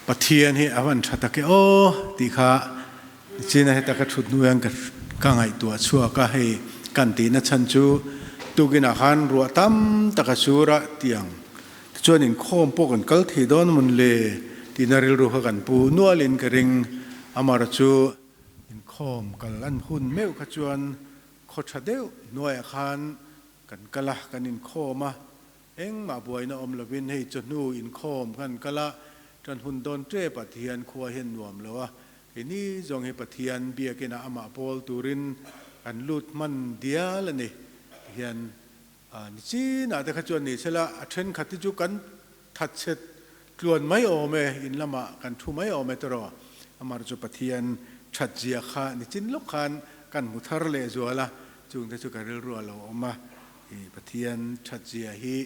Pathian hi a van tha tak e aw tih kha China heta ka thut hnu hian ka ngaihtuah chhuak a, hei kan tihna chhan chu tukinah khan ruah tam tak a sur a tiang tichuan inkhawm pawh kan kal thei dawn mawn le tihna rilru kha kan pu nualin ka ring. Amara chu inkhawm kal an hun meuh kha chuan khaw tha deuh hnuaiah khan kan kal a, kan inkhawm a, Engmah buaina awm lovin hei chawhnu inkhawm khan kal a, ṭan hun dawn ṭep ah tihian khua hian nuam lo a, keini zawng hi Pathian biakinah amah pawl turin kan lut hman dial a ni tihian ni chinah te kha chuan ni sela a ṭhenkhat hi chu kan thatchhet tluan mai awm e, in lamah kan thu mai awm e tawrh amar chu Pathian ṭhat zia kha ni chin lawk khan kan hmu thar lehzual a, chungte chu ka rilru a lo awm a. I Pathian thatzia hi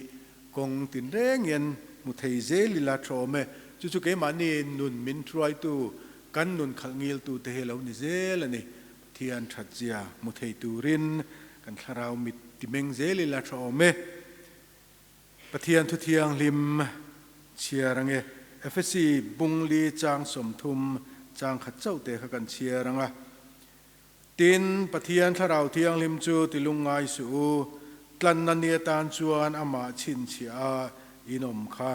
kawng tinreng hian hmu thei zel ila thawm e. Chu chu keimahni nun min hruaitu, kan nun khalh ngiltu te hi lo ni zel a ni. Pathian thatzia hmu thei turin kan thlarau mit ti meng zel ila thawm e. Pathian thuthianghlim chhiar ange. Efesi bungli chang 30 chang khat chauh te kha kan chhiar anga. Tin, Pathian Thlarau Thianghlim chu ti lungngai suh u, tlanna ni atan chuan amah chhinchhiah a inawm kha.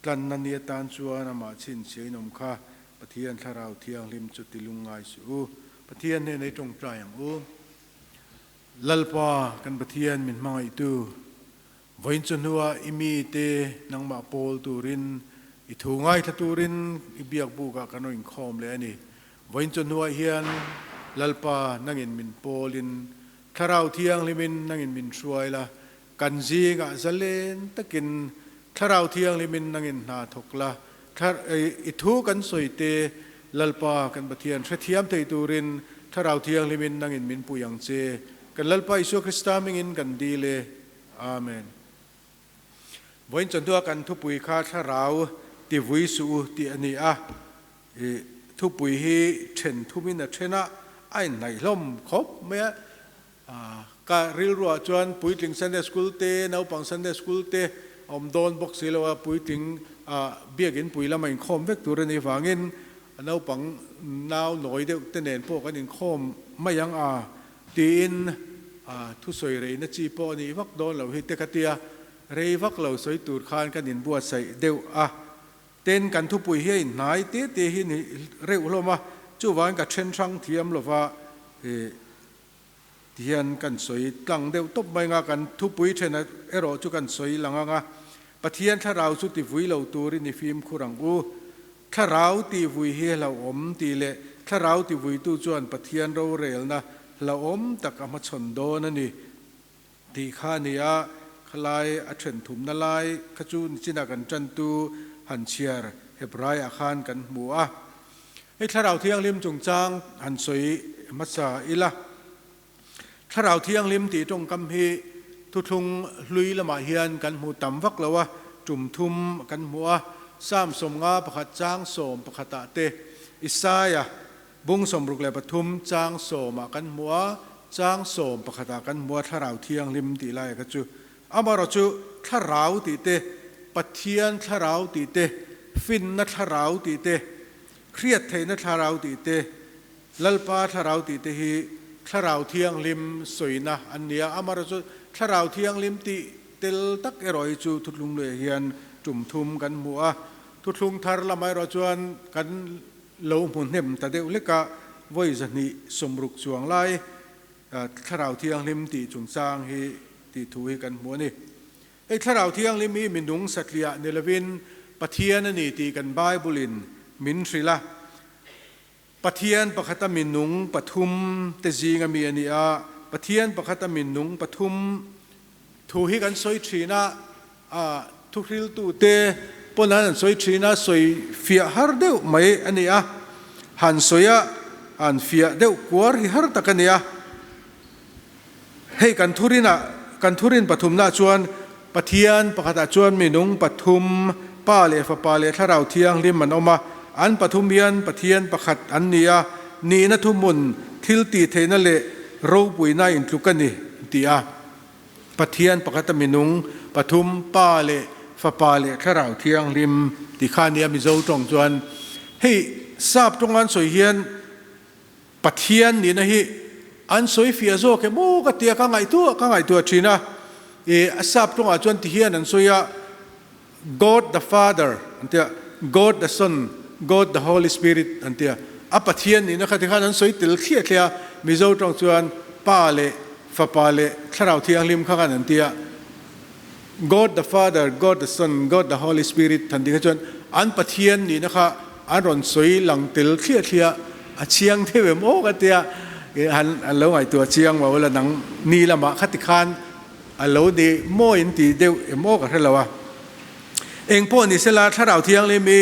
Tlanna ni atan chuan amah chhinchhiah inawm kha. Pathian Thlarau Thianghlim chu ti lungngai suh u. Pathian hnenah i tawngtai ang u. Lalpa, kan Pathian min hmangaihtu, vawiin chu hnuah i mite nangmah pawl turin, i thu ngaithla turin i biakbukah kan rawn inkhawm leh a ni. Vawiin chu hnuah hian Lalpa nangin min pawlin, Thlarau Thianghlimin nangin min hruai la, kan zingah zalen takin Thlarau Thianghlimin nangin hna thawk la, i thu kan sawi te Lalpa kan Pathian hrethiam thei turin Thlarau Thianghlimin nangin min pui ang che. Kan Lalpa Isua Krista hmingin kan dil e. Amen. Vawiin chu hnuah kan thupui kha Thlarau tivui suh u tih a ni a. I thupui hi then thumin a then a, a inhnaih hlawm khawp mai a. Ka rilruah chuan puitling Sunday School te, naupang Sunday School te a awm dawn bawk si lo a, puitling biakin pui lama inkhawm vek tur a nih vangin naupang nau nawi deuh te nen pawh kan inkhawm mai ang a tiin thusawi reina chi pawh a nih vak dawn lo hi te ka tia, rei vak lo sawi tur khan kan inbuatsaih deuh a. Ten kan thupui hi a inhnai te te hi ni reuh hlawm a, chuvangin ka then hrang thiam lova tihian kan sawi tlang deuh tawp mai anga kan thupui then erawh chu kan sawi lang anga Pathian thlarau chu ti vui lo turin i fimkhur ang u. Thlarau tih vui hi hlauhawm tih leh thlarau ti vuitu chuan Pathian rorelna hlauhawm tak a hmachhawn dawn a ni. Tih kha a ni a, khalai a then thumna lai kha chu nichinah kan tantu han chhiar Hebraiah khan kan hmu a. Hei Thlarau Thianghlim chungchang han sawi hmasa ila. Thlarau Thianghlim tih tawngkam hi thuthlung hlui lamah hian kan hmu tam vak lo a, tum thum kan hmu a, Psalm 51 chang 11 ah te, Isaiah Bung 63 chang 10 ah kan hmu a, chang 11 ah kan hmu a Thlarau Thianghlim tih lai kha chu. Amaherawh chu Thlarau tih te, Pathian Thlarau tih te, Finna Thlarau tih te, Hriat theihna Thlarau tih te, Lalpa Thlarau tih te hi Thlarau Thianghlim sawina an ni a. Amaherawh chu Thlarau Thianghlim tih tel tak erawh hi chu Thuthlung luiah hian tum thum kan hmu a. Thuthlung thar lamah erawh chuan kan Lo hmu hnem ta deuh hlek a, vawi 260 chuang lai Thlarau Thianghlim tih chungchang hi tih thu hi kan hmu a ni. Hei Thlarau Thianghlim hi minung satliah ni lovin Pathian a ni tih kan Bible-in min hrilh a. Pathian pakhata minung pathum te zinga mi a ni a, Pathian pakhata minung pathum Thu hi kan sawi thin a, a thuhriltute pawn an sawi thin a, sawi fiah har deuh mai a ni a, han sawi a, han fiah deuh kuar hi har tak a ni a. Hei kan thurinah, kan thurin pathumnaah chuan Pathian pakhatah chuan minung pathum, Pa leh Fapa leh Thlarau Thianghlim an awm a, an pathum hian Pathian pakhat an ni a, nihna thuhmun, thil tih theihna leh ropuina intluk a ni, ti a. Pathian pakhata minung pathum, Pa leh Fapa leh Thlarau Thianghlim ti kha nia Mizo tawng chuan hei sap tawnga an sawi hian Pathian nihna hi an sawi fiah zawk em aw ka tia ka ngaihtuah ka ngaihtuah thin a, ih a sap tawngah chuan ti hian an sawi a, God the Father an tia, God the Son, God the Holy Spirit an tia, a Pathian nihna kha ti khan an sawi tel thliah thliah a, Mizo tawng chuan Pa leh Fapa leh Thlarau Thianghlim kha khan an tia, God the Father, God the Son, God the Holy Spirit than ding kha chuan an Pathian nihna kha an rawn sawi lang tel thliah thliah a chiang deuh em aw ka tia han an lo ngaihtuah chiang lo la nang ni lamah kha tikhan a lo ni maw in ti deuh em aw ka hre lo a. Eng pawh ni sela Thlarau Thianghlim hi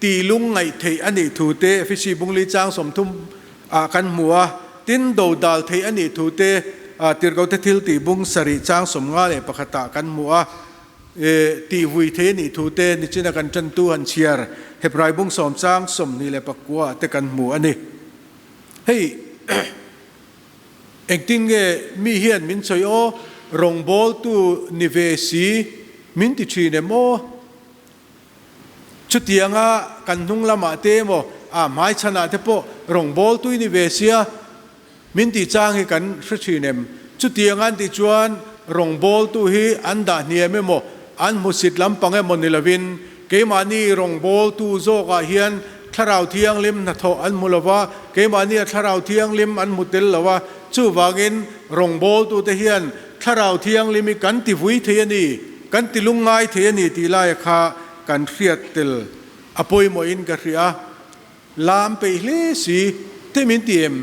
ti lung ngaih theih a nih thu te Efesi Bungli chang 30 ah kan hmu a, tin do dal theih a nih thu te Tirhkohte thil tih bung sarih chang 51 ah kan hmu a, tih vui theih a nih thu te nichina kan tantu han chhiar Hebrai bung 10 chang 29 ah te kan hmu a ni. Hei engtin nge mi hian min sawi aw, rawngbawltu ni ve si min ti thin em aw? Chutianga kan hnung lamah te emaw, a hmai chhanah te pawh rawngbâwl tui ni ve sia min tih chang hi kan hre thin em? Chutiang an tih chuan rawngbâwltu hi an dah hniam emaw, an hmusit lampang emaw ni lovin keimahni rawngbâwltu zawkah hian Thlarau Thianghlim hnathawh an hmu lo va, keimahnia Thlarau Thianghlim an hmu tel lo a, chuvangin rawngbâwltute hian Thlarau Thianghlim hi kan ti vui thei a ni. Kan ti lungngai thei a ni tih laia kha kan hriat tel a pawimawhin ka hria. Lam peih hle si te min ti em?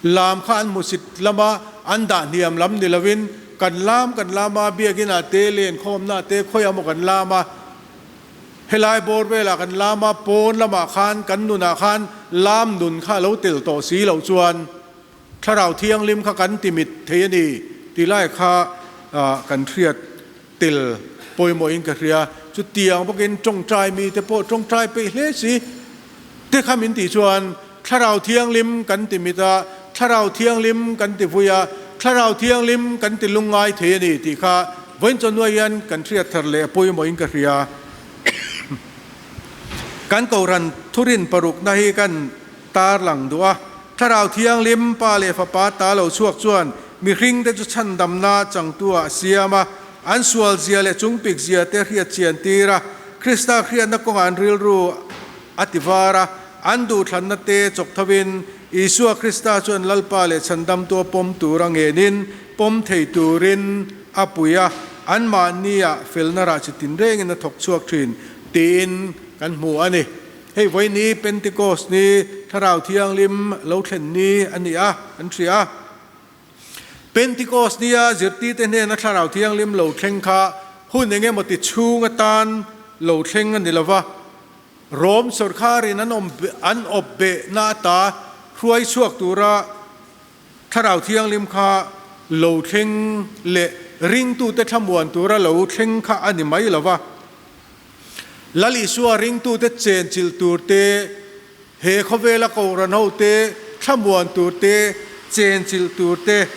Lam kha an hmusit lama an dah hniam lam ni lovin kan lam kan lam a, biakin ah te, lenkhawmna ah te, khawiah maw kan lam a, helai bawr velah kan lam a, pawn lamah khan kan nunah khan lam nun kha a lo tel tawh si loh chuan, Thlarau Thianghlim kha kan ti mit thei a ni tih lai kha kan hriat tel pawimawhin ka hria. Chutiang bawkin tawngtai mite pawh tawngtai peih hle si te kha min tih chuan Thlarau Thianghlim kan ti mit a, Thlarau Thianghlim kan ti vui a, Thlarau Thianghlim kan ti lungngai thei a ni tih kha vawiin chawhnuai hian kan hriat thar leh pawimawhin ka hria. Kan Kohhran thurin parukna hi kan tarlang duh a. Thlarau Thianghlim, Pa leh Fapa ta lo chhuak chuan mihringte chu chhandamna changtu ah a siam a, an sual zia leh chungpik zia te hriat chian tir a, Krista hriatna kawngah an rilru a ti var a, an duhthlanna te chawk thovin Isua Krista chuan Lalpa leh chhandamtu a pawm tur a ngenin pawm thei turin a pui a, anmahni ah felna rah chi tinrengin a thawk chhuak thin tiin kan hmu a ni. Hei vawiini Pentecost ni Thlarau Thianghlim lo thlen ni a ni a, an hria a. Pentecost nia zirtirte hnena Thlarau Thianghlim lo thleng kha hun eng emaw ti chhung atan lo thleng a ni lo va, Rom sawrkharin an awm an awp behna ata hruai chhuak tura Thlarau Thianghlim kha lo thleng leh ringtute thlamuan tura lo thleng kha a ni mai lo va. Lal Isua ringtute chenchilh tur te, he khawvela Kohhran hote thlamuan tur te, chenchilh tur te,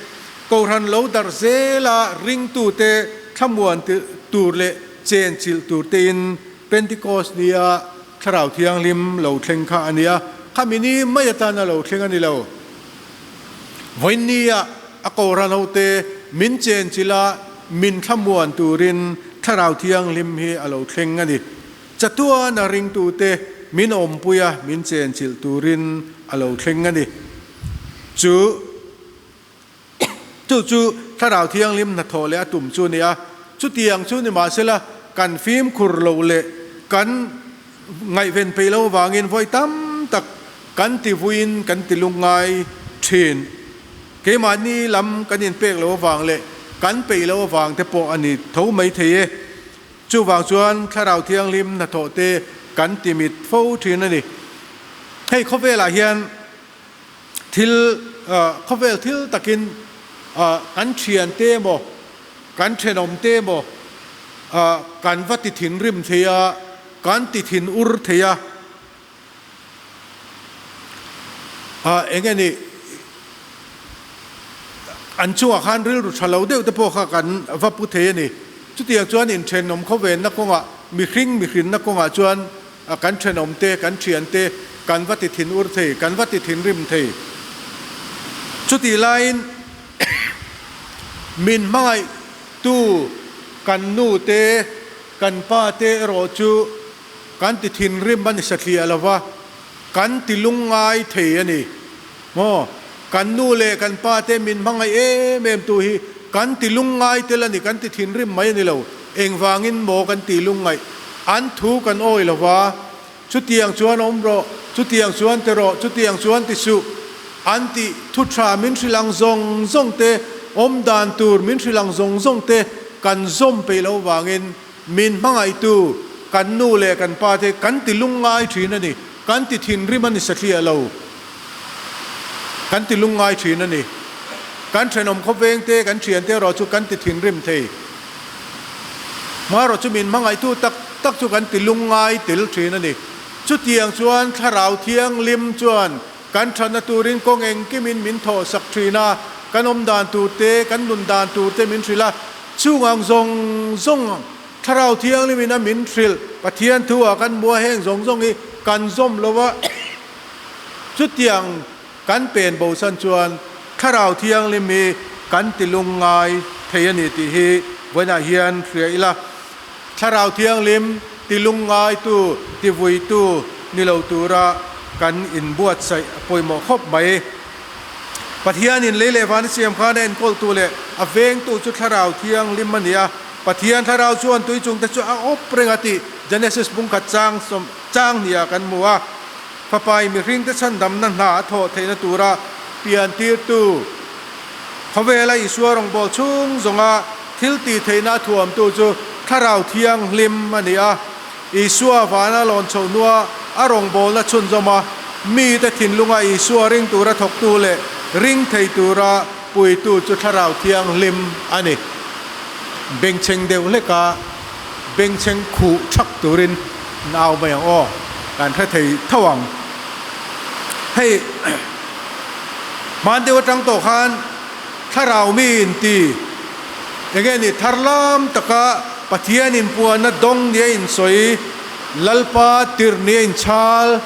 Kohhran lo darh zela ringtute thlamuan tur leh chenchilh tur tein Pentecost nia Thlarau Thianghlim lo thleng kha a nia. Khami ni mai atana lo thleng a ni lo. Vawiinnia a Kohhran hote min chenchilh a, min thlamuan turin Thlarau Thianghlim hi a lo thleng a ni. Chatuan a ringtute min awmpui a, min chenchilh turin a lo thleng a ni. Chu chu chu Thlarau Thianghlim hnathawh leh a tum chu a ni a. Chutiang chu nimahsela kan fimkhur lo leh kan Ngaihven peih lo vangin vawi tam tak kan ti vuiin kan ti lungngai thin. Keimahni lam kan inpek lo avang leh kan peih lo avang te pawh a ni tho mai thei e. Chuvang chuan Thlarau Thianghlim hnathawh te kan ti mit fo thin a ni. Hei khawvelah hian thil khawvel thil takin kan thian te emaw kan thenawm te emaw kan va ti thinrim thei a, kan ti thin ur thei a, eng nge ni an chungah khan rilru tha lo deuh te pawh kha kan va pu thei a ni. Chutiang chuan inthenawm khawvenna kawngah, mihring mihrinna kawngah chuan kan thenawmte, kan thiante kan va ti thin ur thei, kan va ti thinrim thei. Chutih laiin min hmangaihtu kan nute, kan pate erawh chu kan ti thinrim a ni satliah lo va, kan ti lungngai thei a ni. Maw? Kan nu leh kan pa te min hmangaih em em tu hi kan ti lungngai tel a ni, kan ti thinrim mai a ni lo. Engvangin maw kan ti lungngaih? An thu kan awi lo va, chutiang chuan awm rawh, chutiang chuan ti rawh, chutiang chuan ti suh an tih thu tha min hrilh ang zawng zawng te, awm dan tur min hrilh ang zawng zawng te kan zawm peih loh vangin min hmangaihtu kan nu leh kan pa te kan ti lungngai thin a ni, kan ti thinrim a ni satliah lo. Kan ti lungngai thin a ni. Kan thenawm khawveng te, kan thian te erawh chu kan ti thinrim thei. Hmarawh chu min hmangaihtu tak tak chu kan ti lungngai tel thin a ni. Chutiang chuan Thlarau Thianghlim chuan kan thatna turin kawng engkimin min thawhsak thin a, kan awm dan tur te, kan nun dan tur te min hrilh a, chung ang zawng zawng Thlarau Thianghlimin a min hrilh Pathian thu ah kan mua heng zawng zawng hi kan zawm lo a. Chutiang kan pen bosan chuan Thlarau Thianghlim hi kan ti lungngai thei a ni tih hi vawiinah hian hria ila. Thlarau Thianghlim ti lungngaitu, ti vuitu ni lo tura kan inbuatsaih a pawimawh khawp mai. Pathianin lei leh van a siam khan a enkawltu leh a vengtu chu Thlarau Thianghlim a ni a. Pathian Thlarau chuan tui chungte chu a awp reng a tih Genesis bungkhat chang sawm chang hniah kan hmu a. Fapai mihringte chhandamna hna a thawh theihna tura piantirtu, khawvela Isua rawngbâwl chhung zawnga thil tih theihna a thuamtu chu Thlarau Thianghlim a ni a. Isua vana lawn chhoh hnua a rawngbâwlna chhunzawm a, mite thinlunga Isua ring tura thawktu leh ring thei tura puitu chu Thlarau Thianghlim a ni. Bengchheng deuh hleka bengchheng khuh thak turin nau mai ang aw, kan hre thei tho ang. Hei hman deuh atang tawh khan thlarau mi in ti enge ni thar lam taka Pathian in puanna dawng nia in sawi, Lalpa tirh nia in chhal,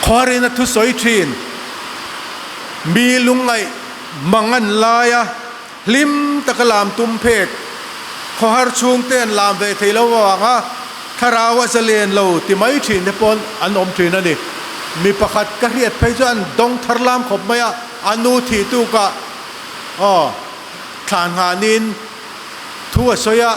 khuarin a thusawi thin, mi lungngaih mang an lai a, Hlim taka lam tum phek khawhar chhungte an lam ve thei lo avanga thlarau a zalen lo ti mai thin te pawn an awm thin a ni. Mi pakhat ka hriat phei chu an dawng thar lam khawp mai a, a nu thih tukah aw thlan nghanin thu a sawi a,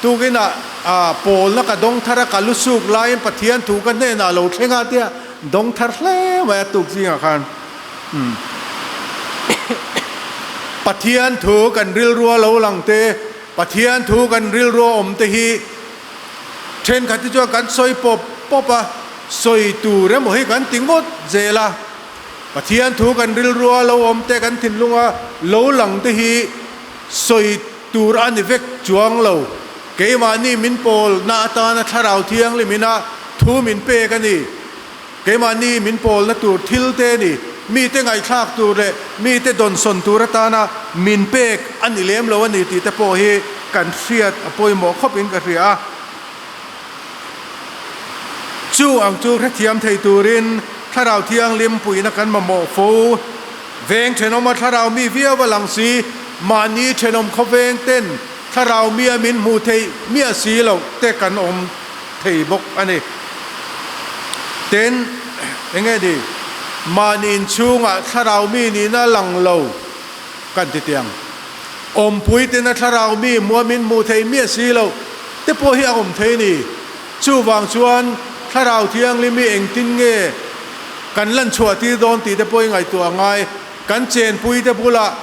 tukinah ah pawlna ka dawng thar a, ka lu suk laiin Pathian thu ka hnenah lo thleng a tia dawng thar hle mai a tuk zingah khan. Pathian thu kan rilrua lo lang te, Pathian thu kan rilrua awm te hi thenkhat hi chuan kan sawi pawp pawp a, sawi tur emaw hi kan ti ngawt zel a. Pathian thu kan rilrua lo awm te, kan thinlunga lo lang te hi sawi tur a ni vek chuang lo. Keimahni min pawlna atana Thlarau Thianghlimina thu min pek a ni. Keimahni min pawlna tur thil te ni, mite ngaihthlak tur leh mite dawnsawn tur atana min pek a ni lem lo a ni tih te pawh hi kan hriat a pawimawh khawpin ka hria a. Chu ang chu hrethiam thei turin Thlarau Thianghlim puihna kan mamawh fo. Veng thenawma Thlarau mi viau a lang si, mahni thenawm khawveng ten Thlarau mia min hmuh theih miah si loh te kan awm thei bawk a ni. Tin, enge ni, mahni inchhungah thlarau mi nihna lang lo kan ti tiang. Awmpui tena thlarau mi hmuamin hmuh theih miah si loh te pawh hi a awm thei ni. Chuvang chuan thlarau thianghlim hi engtin nge kan lan chhuah tir dawn tih te pawh i ngaihtuah a ngai. Kan chenpui te bulah,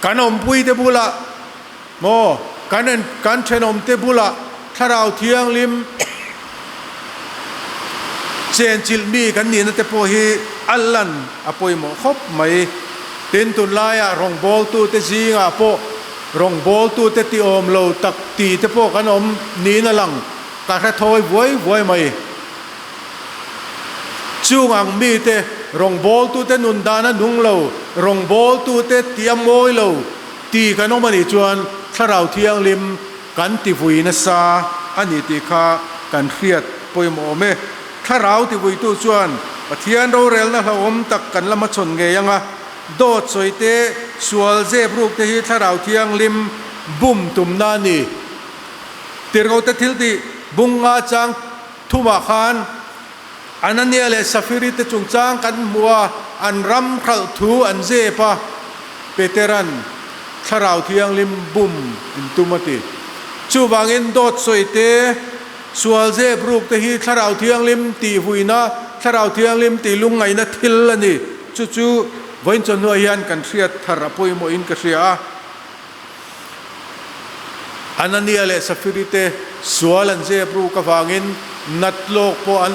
kan awmpui te bulah, Maw, kan en kan thenawmte bulah Thlarau Thianghlim chenchilh mi kan nihna te pawh hi a lan a pawimawh khawp mai. Tin, tunlaiah rawngbawltute zingah pawh rawngbawltute ti awm lo tak ti te pawh kan awm niin a lang, ka hre thawi vuai vuai mai. Chung ang mite rawngbawltute nun dan a nung lo, rawngbawltute ti a mawi lo. Ti kan awm a nih chuan Thlarau Thianghlim kan ti vui nasa a ni tih kha kan hriat pawimawh awm e. Thlarau ti vuitu chuan Pathian rorelna hlauhawm tak kan la hmachhawn ngei ang a, dawt sawi te, sual zep ruk te hi Thlarau Thianghlim bum tumna a ni. Tirhkohte thiltih bunga chang thumah khan Anania leh Safiri te chungchang kan hmu a, an ram hralh thu an zep a, Petera'n Thlarau Thianghlim bum in tum a ti. Chuvangin dawt sawi te, sual zep ruk te hi Thlarau Thianghlim tih vuina, Thlarau Thianghlim tih lungngaihna thil a ni. Chu chu vawiin chawhnuah hian kan hriat thar a pawimawhin ka hria a. Anania leh Safiri te sual an zep ruk avangin nat lawk pawh an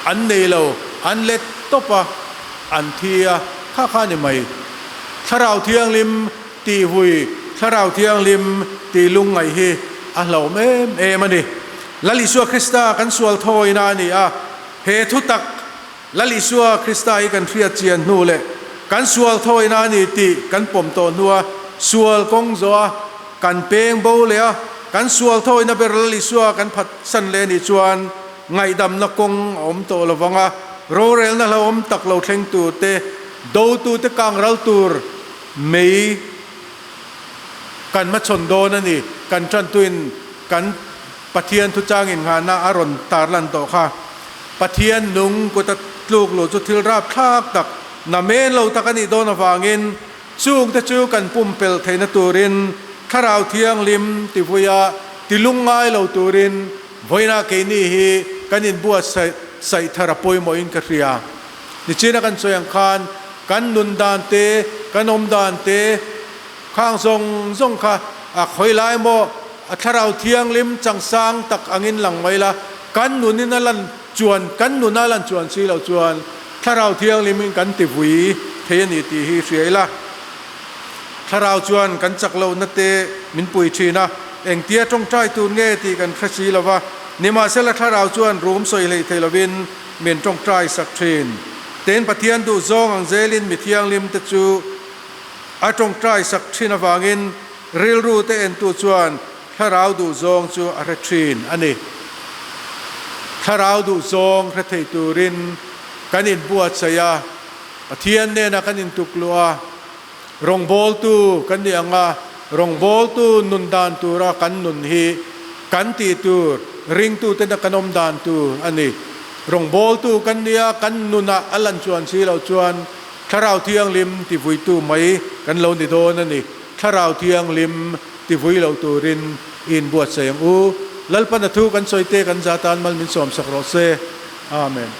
an nei lo, an let tawp a, an thi a, kha kha a ni mai. Thlarau Thianghlim tih vui, Thlarau Thianghlim tih lungngaih hi a hlauhawm em em a ni. Lal Isua Krista kan sual thawina a ni a, he thutak Lal Isua Krista hi kan hriat chian hnu leh kan sual thawina a ni tih kan pawm tawh hnua sual kawng zawha kan peng bo leh a, kan sual thawina ber Lal Isua kan phatsan leh a nih chuan ngaihdamna kawng a awm tawh lo vang a, rorelna hlauhawm tak lo thleng tur te, dotute kang ral tur mei kan hmachhawn dawn a ni. Kan tantuin kan Pathian thuchang innghahna a rawn tarlan tawh kha. Pathian nung kuta tluk luh chu thil rapthlak tak, namen lo tak a nih dawn avangin chungte chu kan pumpelh theihna turin Thlarau Thianghlim tivuia tilung ngai lo turin vawiinah keini hi kan inbuatsaih saih thar a pawimawhin ka hria. Nichina kan sawi ang khan kan nun dan te, kan awm dan te, Khang zawng zawng kha a khawi lai maw? A Thlarau Thianghlim changsang tak angin lang mai la, kan nunin a lan chuan, kan nuna a lan chuan si lo chuan Thlarau Thianghlimin kan ti vui thei a ni tih hi hria ila. Thlarau chuan kan chak lohna te min pui thin a, engtia tawngtai tur nge tih kan hre si lo va, nimahsela Thlarau chuan rum sawi hleih thei lovin min tawngtai sak thin. Tin, Pathian duh zawng ang zelin mi thianghlim te chu A tawngtai sak thin avangin rilru te entu chuan thlarau duhzawng chu a hre thin a ni. Thlarau duhzawng hre thei turin kan inbuatsaih a, Pathian nena kan intukluh a, rawngbawltu kan nih ang a, rawngbawltu nun dan tura kan nun hi kan tih tur, ringtutena kan awm dan tur a ni. Rawngbawltu kan nia kan nunah a lan chuan si loh chuan Thlarau Thianghlim tivuitu mai kan lo ni dawn a ni. Thlarau Thianghlim tivui lo turin i inbuatsaih ang u. Lalpana thu kan sawi te kan za tan mal min sawmsak rawh se. Amen.